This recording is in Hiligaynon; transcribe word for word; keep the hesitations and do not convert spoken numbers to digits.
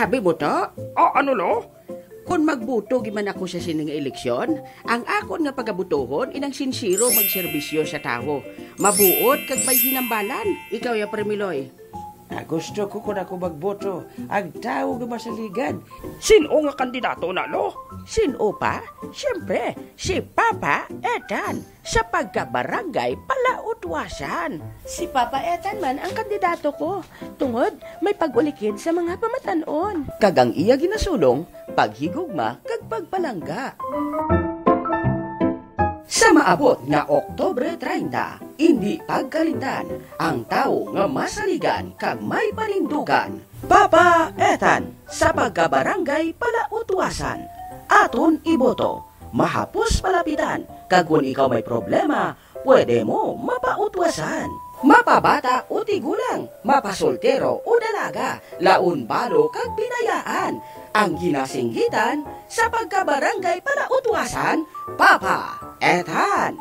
Abi mo to? O ano, lo? Kon magbuto gid man ako sa sini nga eleksyon, ang akon nga pagabutohon inang sinsiro magserbisyo sa tawo, mabuot kag may hinambalan. Ikaw ya, Premiloy? Ah, gusto ko kon ako magboto, ang tawo nga masaligan. Sin-o nga kandidato na, lo? Sin-o pa? Siyempre, si Papa Etan sa pagkabarangay Palautwasan. Si Papa Etan man ang kandidato ko, tungod may pag-ulikid sa mga pamatan-on. Kag ang iya ginasulong, paghigugma kag pagpalangga. Sa maabot nga Oktubre treinta, indi pagkalimtan ang tawo nga masaligan kag may panindugan. Papa Etan sa pagkabarangay Palautwasan. Aton iboto, mahapos palapitan, kag kon ikaw may problema, pwede mo mapautwasan. Mapabata o tigulang, mapasoltero o dalaga, launbalo kag binayaan, ang ginasinggitan sa pagkabarangay Palautwasan, Papa Etan.